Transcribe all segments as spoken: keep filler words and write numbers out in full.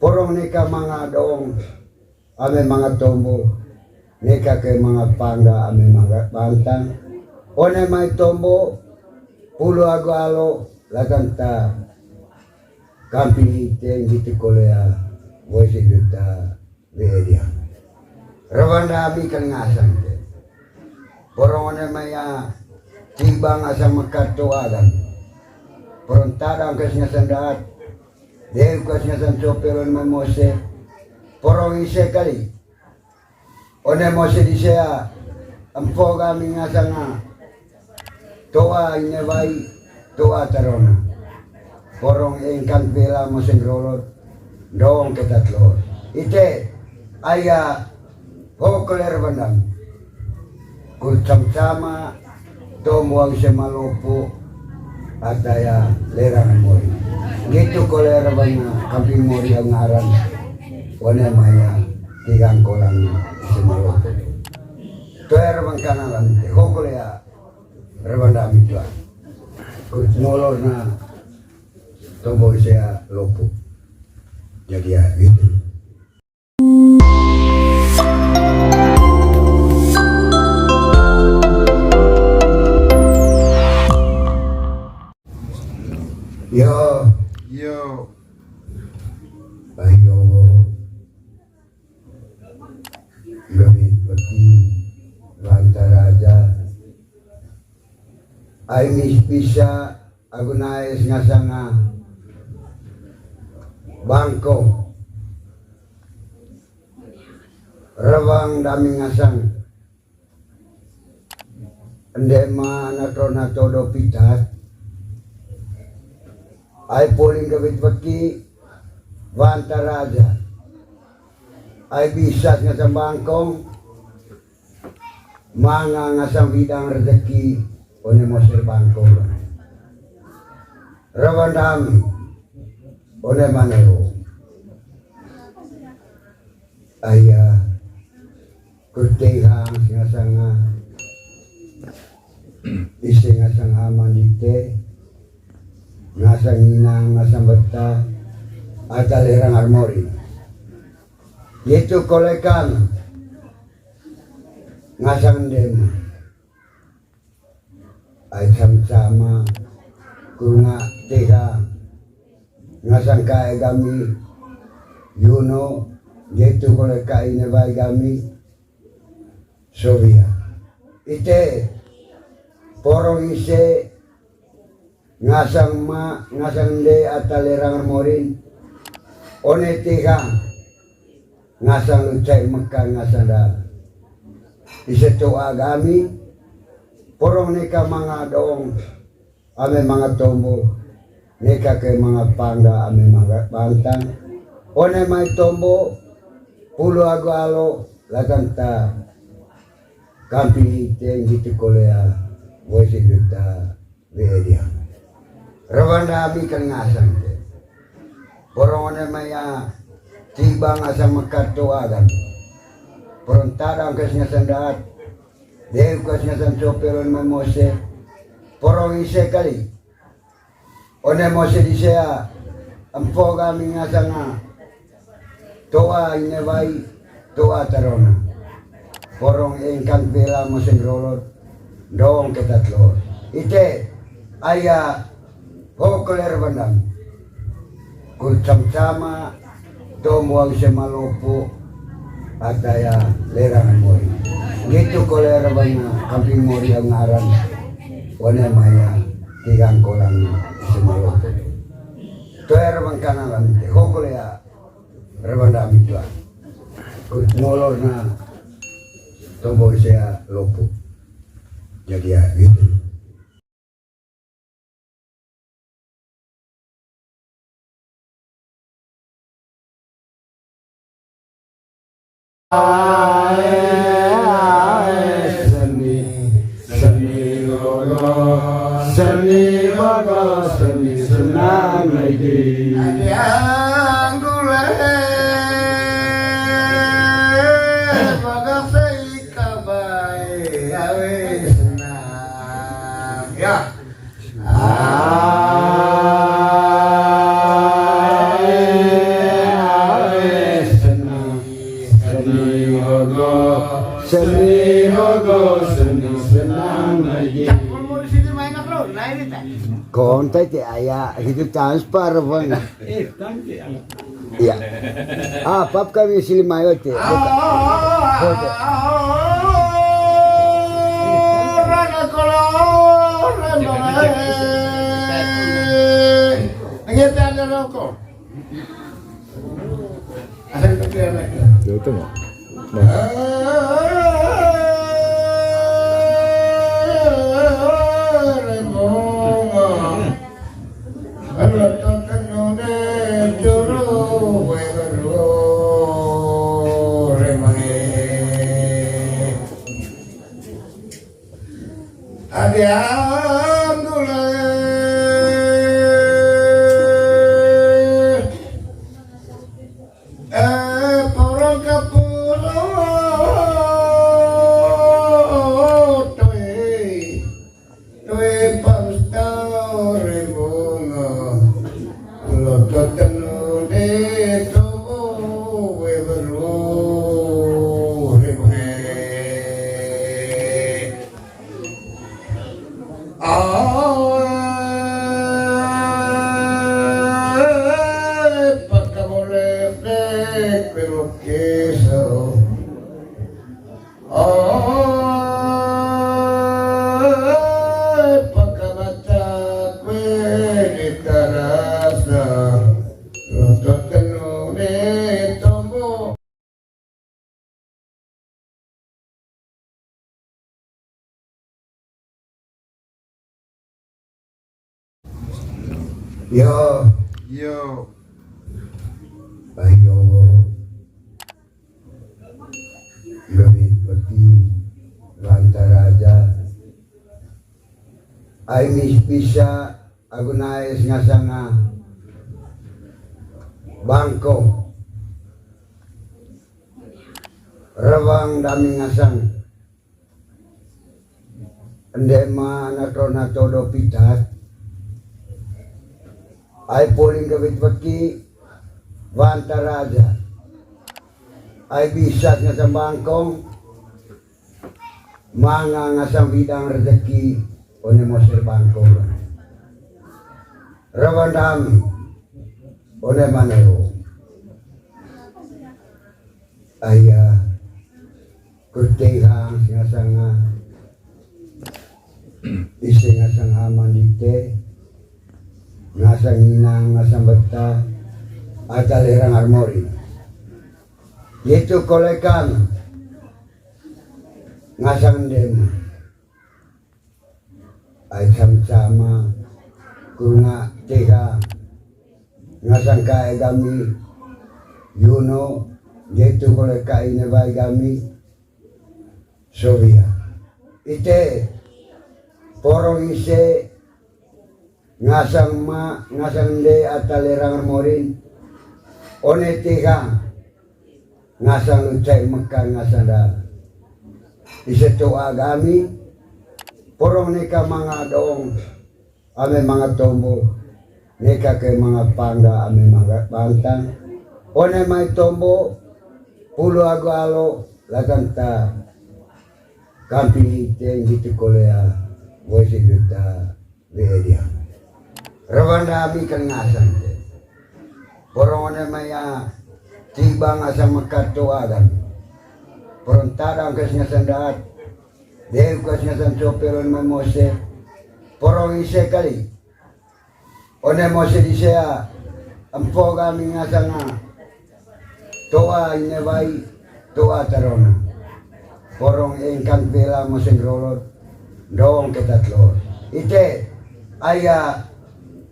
Porong neka manga dong, ame manga tombo, neka ke manga pangga, ame manga bantang. One mai tombo, pulu agu alo, latanta kamping ite, nggitu kolea, wese juta, wedia. Rawanda ami kan ngasang te. Porong one mai a, tiba ngasang makato adan. Porong tadang kes ngasang daat. Deukas ngasang copelon memose. Porong ise kali. One mose disea, empo kami ngasanga. Toa ine wai, toa tarona. Porong engkan pela mose ngerolot, dong ketat lor. Ite, aya, hokeler bandang. Kucam-cama, tombo au ise malopo, ataya lerang mori. Nggitu kolea rawanda kamping mori au ngaran. One mai a, tigang kolang ise malopo. Toe rawanda kanalan te, hokolea rawanda ami tua. Kut molor na tombo ise a lopo. Jadi ya, gitu. Yo. Yo. Ayo. Gami peti banta raja. Ai mis pisa agu nais ngasanga bangko. Rawang dami ngasang. Ende ma nato-nato do pitat. Ai poling gawit weki wanta raja. Ai bisas ngasang bangkong. Manga ngasang widang rezeki, one mose bangkong. Rawanda ami, one manero. Aya, kutehang, ngasanga, ise ngasang aman dite, ngasang inang, ngasang beta, ata lerang armori. Yetu kolekan, ngasang dema. Ai sama-sama, kurunga teha, ngasang kae gami, yuno, yetu kole kae ine wai gami, sowia. Ite, porong ise, ngasang ma, ngasang de, ata lerang morin, one teha, ngasang lucai meka ngasang da. Ise toa gami, porong neka manga dong, ame manga tombo, neka ke manga pangga, ame manga bantang. One mai tombo, pulu agu alo, latanta kamping ite, nggitu kolea, wese juta. Wedia. Rawanda ami kan ngasang te. Porong one mai a, tiba ngasang makato adan. Porong tadang kes ngasang daat. Deukas ngasang copelon memose. Porong ise kali. One mose disea, empo kami ngasanga. Toa ine wai, toa tarona. Porong engkan pela mose ngerolot, dong ketat lor. Ite, aya, hokeler bandang. Kucam-cama, tombo au ise malopo, ataya lerang mori. Nggitu kolea rawanda kamping mori au ngaran. One mai a, tigang kolang ise malopo. Toe rawang kanalan te, hokolea rawanda ami tua. Kut molor na tombo ise a lopo. Jadi ya, gitu. Ae, ae, seni, seni rogo, seni rogo, seni senang lagi. Ade anggule, bagas ikabai, awe senang. Ya. Ae, ae. Seni rogo, seni senang lagi. Kontak te aya, gitu transfer, Bang. Eh, tangke, ayo. Iya. Ah, pap kami sili mayo te. Buka. Buka. Dia itu mau. Nah. Alhamdulillah. Eh, porong kapuro, toe, toe pangstore bunga. Loto tenune tobo we beru rebunge. Ae, pakamole pe kue lukiso. Ae, pakamata kue ditarasa. Loto tenune tombo. Yo. Yo. Ayo. Gawit beti Wanta Raja. Ai mis bisa. Agu nais ngasanga bangkong. Rawang dami ngasang. Ende ma nato-nato do pitat. Ai poling gawit beti Wanta Raja. Ai bisa ngasang bangkong. Manga ngasang bidang rezeki, one mose bangkong. Rawan dami, one manero. Aya, kutehang, ngasang, ise ngasang aman dite, ngasang inang, ngasang beta, ata lerang armori. Gitu kolekan. Ngasang dem. Ai sama-sama. Kurunga teha. Ngasang kae gami. Yuno. Jetu kole kae ne bai gami. Sovia. Ite. Porong ise. Ngasang ma, ngasang nde ata lerang morin. One teha. Ngasang lucai mekan ngasang da. Ise toa gami. Porong neka manga dong. Ame manga tombo. Neka ke manga pangga ame manga bantang. One mai tombo. Pulu agu alo. Latanta. Kamping ite gitu kolea. Woi sejuta. Dia. Rawan dami kan ngasang te. Porong one maya tiba ngasang mekato adan. Porong tadang kes ngasang daat. Deu kes ngasang copelon memose. Porong ise kali. One mose disea. Empo kami ngasang. Toa ine bai, toa tarona. Porong engkan pela moseng rolot, dong ketat lor. Ite, aya,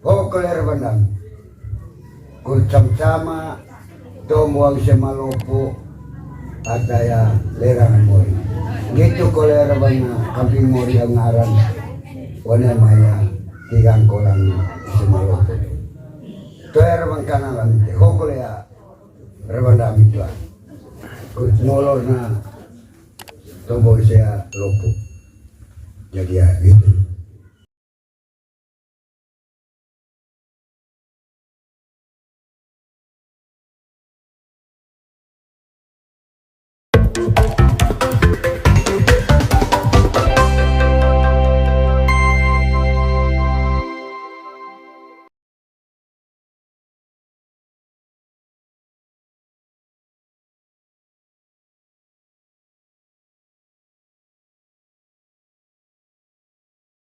ho koler bandang. Kurcam sama, tombo au sema lopo, ataya lerang mori. Gitu koler bana, kamping mori au ngaran. Wane maya, tigang kolang, sema lopo. Toer bangkana lamite, ho kolea. Rebanda mitua. Kut molor na tombo sea lopo. Jadi ya gitu.